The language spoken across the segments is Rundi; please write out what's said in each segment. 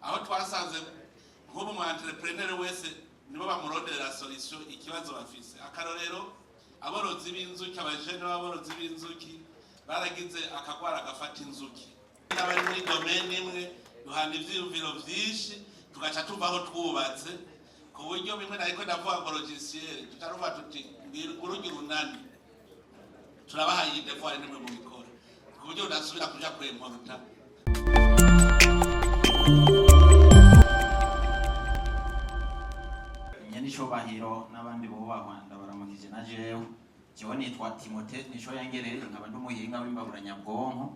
Aho twasanze nk'ubu mu entrepreneur wese nibo bamuronderera solution ikibazo bafise. Akarorero, aborozi b'inzuki, abajene b'aborozi b'inzuki baragize akagwara gafata inzuki. N'abari muri domaine imwe duhana ivyiyumviro vyinshi, tugaca tuvaho twubatse ku buryo bimwe nariko ndavuga ngo logiciel, tutaruva tuti urugi runani turabahaye iyi devoir, nimwe mubikora ku buryo udasubira kuja kwemporuta. Nyenicubahiro n'abandi bubahwa, ndabaramukije. Na jewe, jewe nitwa Timote Nico Yangereye, nkaba ndi umuhinga w'imbaburanyabwonko.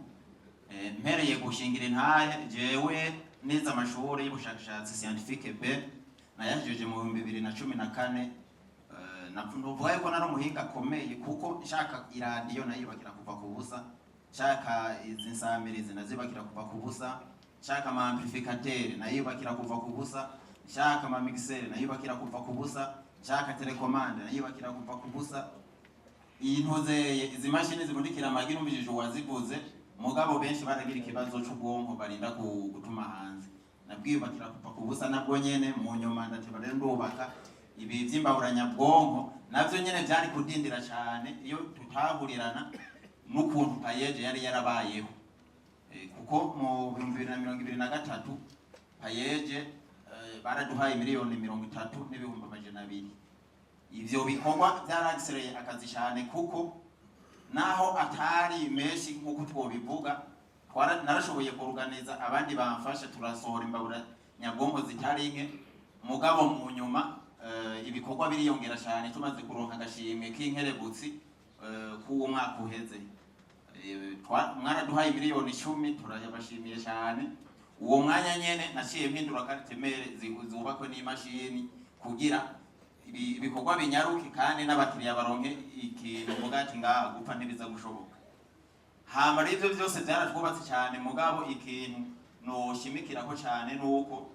Mpereye gushingira intahe, jewe nize amashuri y'ubushakashatsi scientifique B, nayahejeje mu 2014. Nuvuga yuko nari umuhinga akomeye, kuko nshaka iradiyo nayubakira kuva ku busa, nshaka izi nsamirizi nazubakira kuva ku busa, nshaka ama amplificateur nayubakira kuva ku busa, nshaka ama mixer nayubakira kuva ku busa, nshaka télécommande nayubakira kuva ku busa. Iyi ntuzeye izi mashini zibundikira amagi, numvishije uwazivuze, mugabo benshi baragira ikibazo c'ubwonko barinda gutuma hanze, nabwiyubakira kuva ku busa nabwo nyene. Mu nyuma ndateba rero ndubaka ibi vy'imbaburanyabwonko, navyo nyene vyari kudindira cane iyo tutahurirana n'ukuntu PAEEJ yari yarabayeho. Kuko mu 2023 PAEEJ baraduhaye 30,200,000. Ivyo bikorwa vyaragisereye akazi cyane, kuko naho atari menshi nk'uko twobivuga, narashoboye kuruganiza abandi bamfasha, turasohora imbabura nyabwonko zitari nke. Mugabo mu nyuma ibikorwa biriyongera cyane tumaze kuronka agashimwe k'inkerebutsi k'uwo mwaka uheze. Mwaraduhaye 10 miliyoni, turabashimiye cyane. Uwo mwanya nyene naciye mpindura carte mère zubakwe n'imashini kugira ibikorwa binyaruke kandi n'abakiriya baronke ikintu mvuga ati ngaha gupfa ntibiza gushoboka. Hama rero ivyo vyose vyaratwubatse cyane. Mugabo ikintu noshimikirako cyane nuko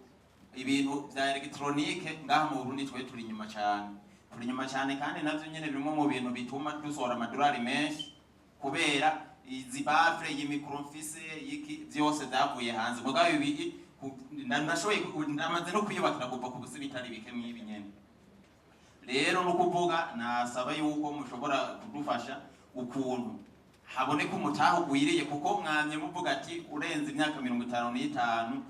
ibintu vya électronique ngaha mu Burundi twe turi inyuma cyane, turi inyuma cyane, kandi navyo nyene birimo mu bintu bituma dusohora amadolari menshi, kubera izi baffle, iyi micro mfise, iki vyose vyavuye hanze. Mugabo ibi ndashoboye ndamaze no kwiyubakira kuva ku busi bitari bike mw'ibi nyene. Rero no kuvuga, nasaba yuko mushobora kudufasha ukuntu haboneka umutahe ugwiriye, kuko mwamye muvuga ati urenze imyaka 55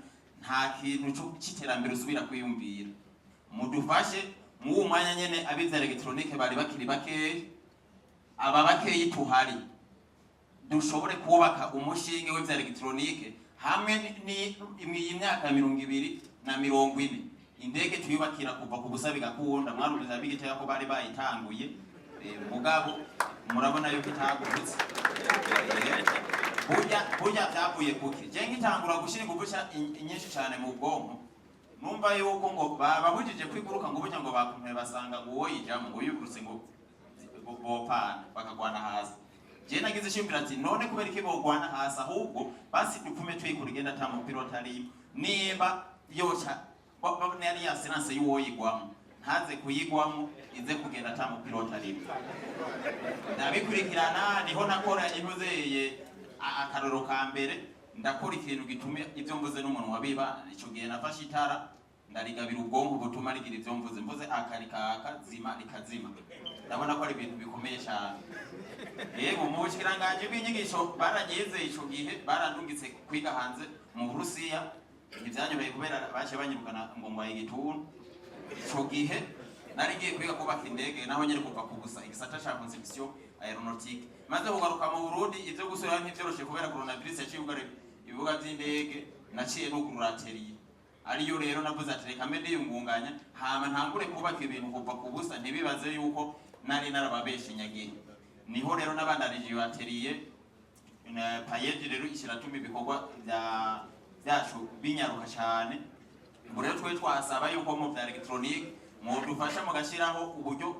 nta kintu c'iterambere usubira kwiyumvira. Mudufashe mw'uwo mwanya nyene abize électronique bari bakiri bakeyi, aba bakeyi tuhari dushobore kubaka umushinge w'ivya électronique hamwe iyi myaka 20 na 40 indege tuyubakira kuva ku busa bigakunda. Mwarumviza bigitega ko bari bayitanguye, mugabo murabona yuko itagurutse. Burya vyavuye kuki? Je ngitangura gushira inguvu nyinshi cane mu bwonko, numva yuko ngo bababujije kwiguruka, ngo burya ngo bakumpe basanga ngo uwo yijamwo ngo yugurutse ngo bopana bakagwana hasi. Je nagize ishimbira ati none kubera iki bogwana hasi? Ahubwo basi dupfume tuyikura igenda ata mupilota arimo, nimba yoca yari ya silence y'uwoyigwamo ntaze kuyigwamo, ize kugenda ata mupilota arimo. Ndabikurikirana, niho nakora intuzeye akaroro ka mbere, ndakora ikintu gituma ibyo mvuze n'umunwa biba. Ico gihe nafashe itara ndarigabira ubwonko butuma rigira ibyo mvuze, mvuze akarikaka zima rikazima. Ndabona ko ari ibintu bikomeye cyane. Yego, mu bushikiranganji bw'inyigisho baragize ico gihe barandungitse kwiga hanze mu Burusiya. Ntivyanyoroheye kubera baciye banyirukana ngo ngwaye igituntu. Ico gihe nari ngiye kwiga kubaka indege, naho nyene kuva ku busa, igisata ca conception aéronautique. Maze kugaruka mu Burundi, ivyo gusubira ntivyoroshe kubera coronavirus yaciye yugara ibibuga vy'indege. Naciye nugurura atelier, ariyo rero navuze ati reka mbe ndiyungunganya hama ntangure kubaka ibintu kuva ku busa, ntibibaze yuko nari narababeshe nyagihe. Niho rero nabandanije iyo atelier na PAEEJ rero ishiratuma ibikorwa vya vyacu binyaruka cyane. Ubu rero twe twasaba yuko mu vya électronique mudufasha mugashyiraho uburyo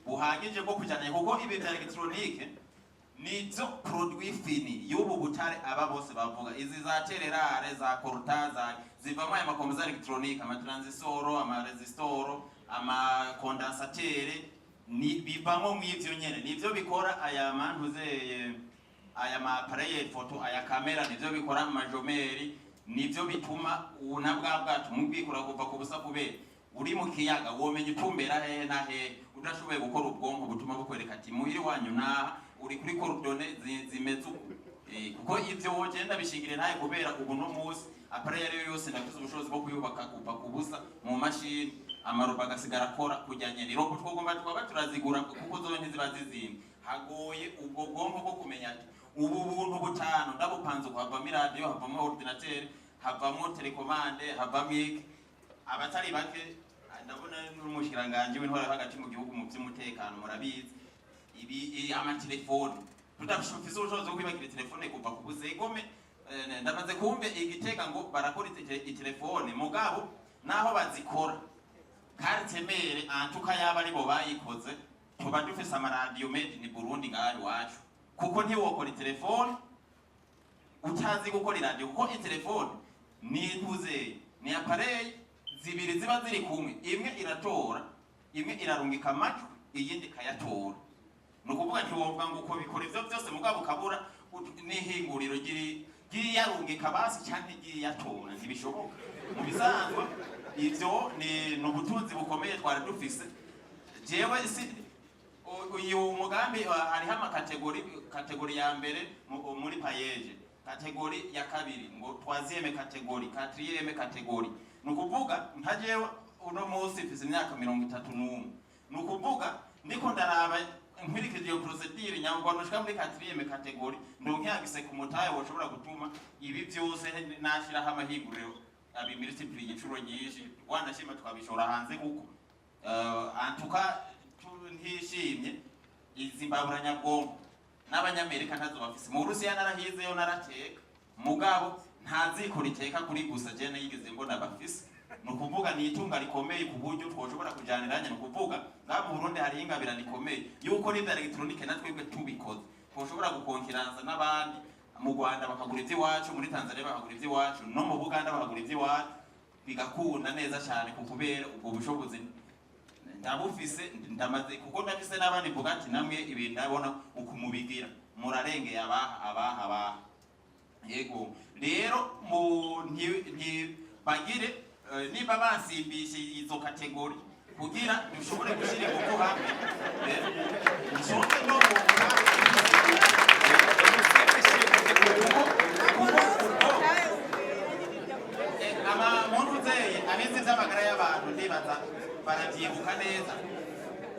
buhagije bwo kujyana, kuko ibi vya électronique nizo produit fini y'ubu butare aba bose bavuga, izi za terres rares, za coltan, za zivamo aya makomeza électronique, amatransistoro, amarésistoro, amacondensateur, ni bivamo mw'ivyo nyene, nivyo bikora aya mantuzeye, aya ma appareil photo, aya kamera, nivyo bikora amajomeri. Nivyo bituma na bwa bwato mubwikora kuva ku busa, kubera uri mu kiyaga womenya utumbera hehe na hehe udashoboye gukora ubwonko butuma bukwereka ati muhiri wanyu naha uri kuri coordonnées zimeze uku. Kuko ivyo wogenda bishingire ntaye, kubera ubu no munsi appareil ariyo yose ndafise ubushobozi bwo kuyubaka kuva ku busa mu mashini, ama robots agasigara akora kujyanye ni robot. Twogomba tukaba turazigura kuko zo ntiziba zizimba. Hagoye ubwo bwonko bwo kumenya ati ubu buntu butanu ndabupanze uko, havamo iradiyo, havamo ordinateur, havamo télécommande, havamo iki. Abatari bake ndabona n'umushikiranganji w'intwaro yo hagati mu gihugu mu by'umutekano murabizi ibi amatelefone tudafise ubushobozi bwo kwibakira telefone kuva ku buzegome. Ndamaze kumve igitega ngo barakora itelefone, mugabo naho bazikora carte mère antuka yaba aribo bayikoze, tuba dufise amaradiyo made in Burundi ngaha iwacu, kuko ntiwokora itelefone utazi gukora iradiyo, kuko itelefone ni ntuzeye ni appareil zibiri ziba ziri kumwe, imwe iratora, imwe irarungika amajwi, iyindi ikayatora. Ni ukuvuga ntiwovuga ngo uko bikora ivyo byose mugabo ukabura n'ihinguriro ryiyarungika basi canke ry'iyatora, ntibishoboka. Mu bisanzwe ivyo ni ubutunzi bukomeye twari dufise. Jewe si uyu mugambi, hariho ama catégories: catégorie ya mbere muri PAEEJ, catégorie ya kabiri ngo troisième catégorie, quatrième catégorie. Ni ukuvuga nka jewe uno munsi mfise imyaka 31, ni ukuvuga ndiko ndaraba nkurikije iyo procédure nyangwa nshika muri quatrième catégorie, ndonke ku mutahe woshobora gutuma ibi byose nashiraho amahinguriro abi multiplier inshuro nyinshi, wanashima twabishora hanze, kuko antuka ntishimye izi mbaburanyabwonko n'Abanyamerika ntazo bafise. Mu Burusiya narahizeyo narateka, mugabo nta ziko riteka kuri gusa je nigeze mbona bafise. Ni ukuvuga ni itunga rikomeye ku buryo twoshobora kujaniranya. Ni ukuvuga ngaha mu Burundi hariho ingabirano ikomeye yuko n'ibya électronique na twebwe tubikoze twoshobora gukonkiranza n'abandi. Mu Rwanda bakagura ivy'iwacu, muri Tanzania bakagura ivy'iwacu, no mu Buganda bakagura ivy'iwacu, bigakunda neza cyane, ku kubera ubwo bushobozi ndabufise, ndamaze kuko ndafise n'abandi mvuga ati namwe ibi ndabona ukumubigira murarengeye abaha abaha abaha. Yego rero mu nti bagire niba basimbishe izo catégories kugira dushobore gushyira ingufu hamwe, nshobore no kuko aba muntu uzeye abizi iby'amagara y'abantu ndibaza baravyibuka neza.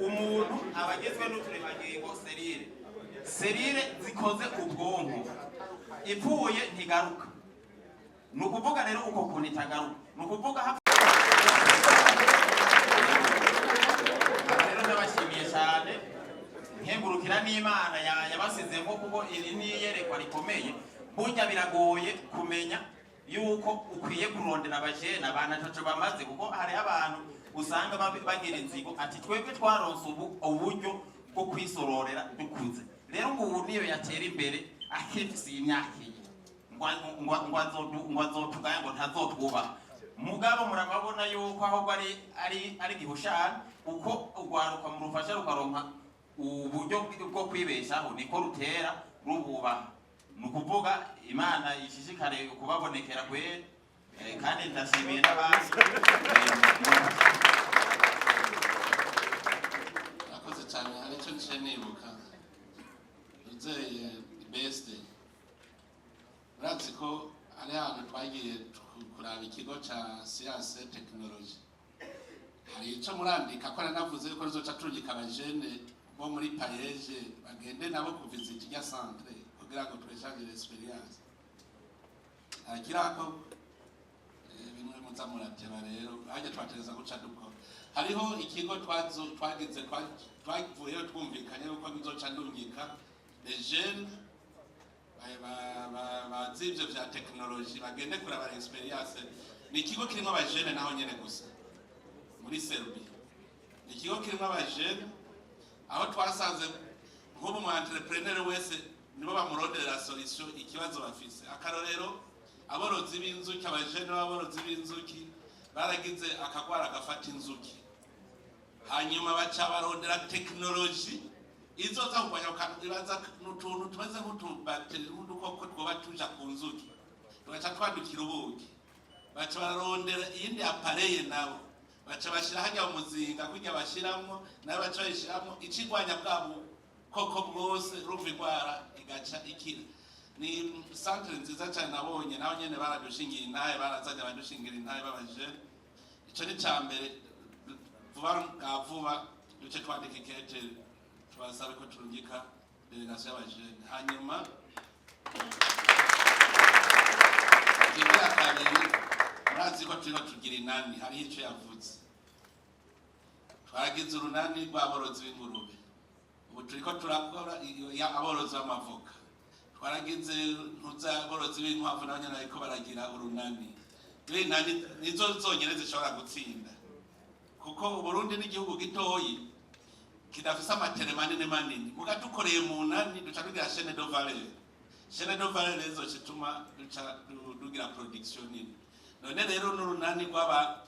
Umuntu aba agizwe n'uturemangingo, cellules, cellules zikoze ubwonko. Ipfuye ntigaruka. Ni ukuvuga rero uko kuntu itagaruka, ni ukuvuga rero ndabashimiye cyane, nkengurukira n'Imana yabasizemo, kuko iri ni iyerekwa rikomeye. Burya biragoye kumenya yuko ukwiye kurondera abajene abantu ataco bamaze, kuko hariho abantu usanga bagira inzigo ati twebwe twaronse ubu uburyo bwo kwisororera dukuze. Rero ngo ubu niyo yatera imbere akifise iyi myaka iyi ngo azotugaya, ngo ntazotwubaha. Mugabo murababona yuko ahubwo ari gihushana uko urwaruka murufasha rukaronka uburyo bwo kwibeshaho, niko rutera rububaha. Ni ukuvuga Imana ishishikare kubabonekera kweri. Kandi ndashimiye n'abandi. Arakoze cyane. Hari icyo nce nibuka uzeye besite. Urazi ko hari ahantu twagiye kuraba ikigo ca science technologie, hari ico murandika ko nanavuze yuko rizoca turungika abajene bo muri PAEEJ bagende nabo kuvisita irya centre kugira ngo twéchange expérience. Ntakirako bimwe muza murateba. Rero hajya twatereza guca dukora, hariho ikigo twagize twavuyeyo twumvikanye yuko bizoca ndungika les jeunes bazi ivyo vya technologie bagende kuraba expérience. Ni ikigo kirimo abajene naho nyene gusa muri Serbia, ni ikigo kirimo abajene aho twasanze nk'ubu mu entrepreneur wese nibo bamuronderera solution ikibazo bafise. Akarorero, aborozi b'inzuki, abajene b'aborozi b'inzuki baragize akagwara gafata inzuki, hanyuma baca barondera technologie izoza kurwanya ako kantu. Ibaza n'utuntu tumeze nk'utubactéries, nk'udukoko twoba tuja ku nzuki. Tugaca twandukira ubuki, baca bararondera iyindi appareil, nabo baca bashira hajya mu muzinga kurya bashiramwo, nayo baca bayishiramwo icigwanya bwa bukoko bwose. Urumva indwara igaca ikira. Ni centre nziza cyane nabonye, naho nyene baradushingiye intahe, barazanye abadushingira intahe b'abajene. Ico ni ca mbere. Vuba bwa vuba duce twandika ikete tubasabe ko turungika délégation y'abajene. Hanyuma ikigira kabiri, murazi ko turiko tugira inani. Hariho ico yavuze, twaragize urunani rw'aborozi b'ingurube, ubu turiko turakora aborozi b'amavoka, twaragize ntuza aborozi b'inkwavu, nabo nyene bariko baragira urunani. Rero inani nizo zonyene zishobora gutsinda, kuko Uburundi n'igihugu gitoyi kidafise ama terrains manini manini. Muga dukoreye mu nani, duca tugira chaîne de valeur. Chaîne de valeur rero ituma duca dugira production nini. None rero n'urunani rw'aba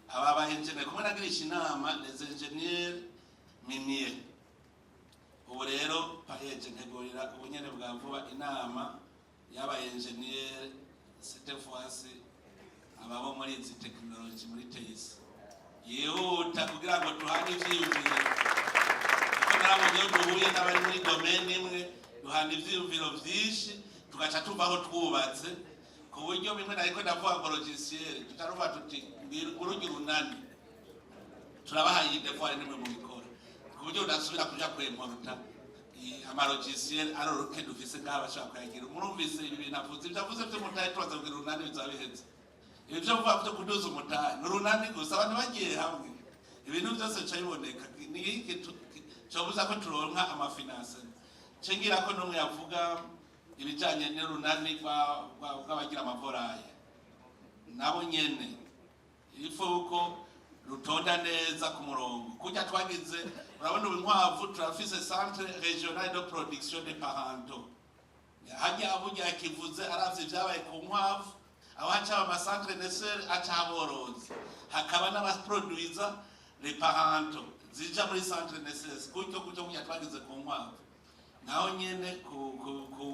aba ba ingénieurs, kumwe nagirisha inama les ingénieurs miniers. Ubu rero PAEEJ ntegurira ubunyene bwa vuba inama y'aba ingénieurs, cette fois ababo muri izi technologie, muri TIC, yihuta kugira ngo duhane ivyiyumviro, kuko narabonye iyo duhuye n'abari muri domaine imwe duhana ivyiyumviro vyinshi, tugaca tuvaho twubatse ku buryo bimwe nariko ndavuga ngo logiciel, tutaruva tuti urujya urunani, turabahaye iyi devoir, nimwe mubikora, ku buryo udasubira kuja kwemporuta ama logiciels aroroke dufise ngaha bashobora kuyagira. Murumvise ibi bintu avuze, ibyo avuze vy'umutahe, tubaza kugira urunani bizaba biheze. Ibi vyo vuga vyo kuduza umutahe ni urunani gusa, abantu bagiye hamwe ibintu byose bica biboneka. Ni iki cobuza ko turonka ama finances? Cengira ko n'umwe yavuga ibijanye n'urunani rw'abagira ama volailles, nabo nyene ifu uko rutonda neza ku murongo kurya twagize. Urabona ubu inkwavu turafise centre régional de production de parentaux hajya burya kivuze aravye ivyabaye ku nkwavu, aho haca ama centres naisseurs, aca aborozi, hakaba n'abaproduiza les parentaux zija muri centre naisseuse, gutyo gutyo kurya twagize ku nkwavu, naho nyene ku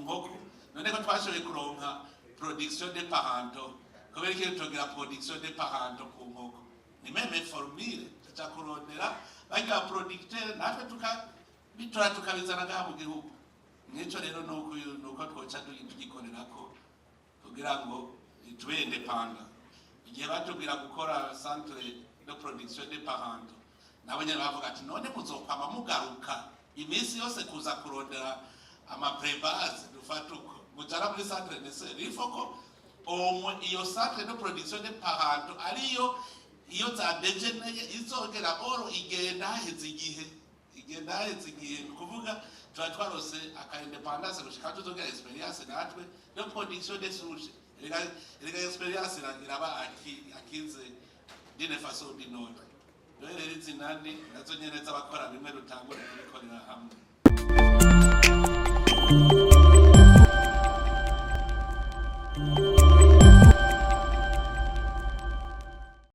nkoko. None ko twashoboye kuronka production de parentaux, kubera iki tugira production de parentaux ku nkoko? Ni même formule, tuca kurondera barya producteur, natwe tukabitora tukabizana ngaha mu gihugu. Nico rero nuko twoca tugikorerako kugira ngo tube indépendants. Igihe batubwira gukora centre de production de parentaux, nabo nyene bavuga ati: "None muzokwama mugaruka iminsi yose kuza kurondera ama prébases dufata uko mujana muri centre naisseur?" Il faut ko omwe iyo centre de production de parentaux ariyo iyo zadejeneye izogera oro igenda haheze igihe, igenda haheze igihe. Ni ukuvuga tuba twarose aka indépendance gushika tuzogira expérience natwe de production de souche. Erega expérience iraba acquise d'une façon ou d'une autre. Rero izi nani nazo nyene z'abakora bimwe, dutangure kubikorera hamwe.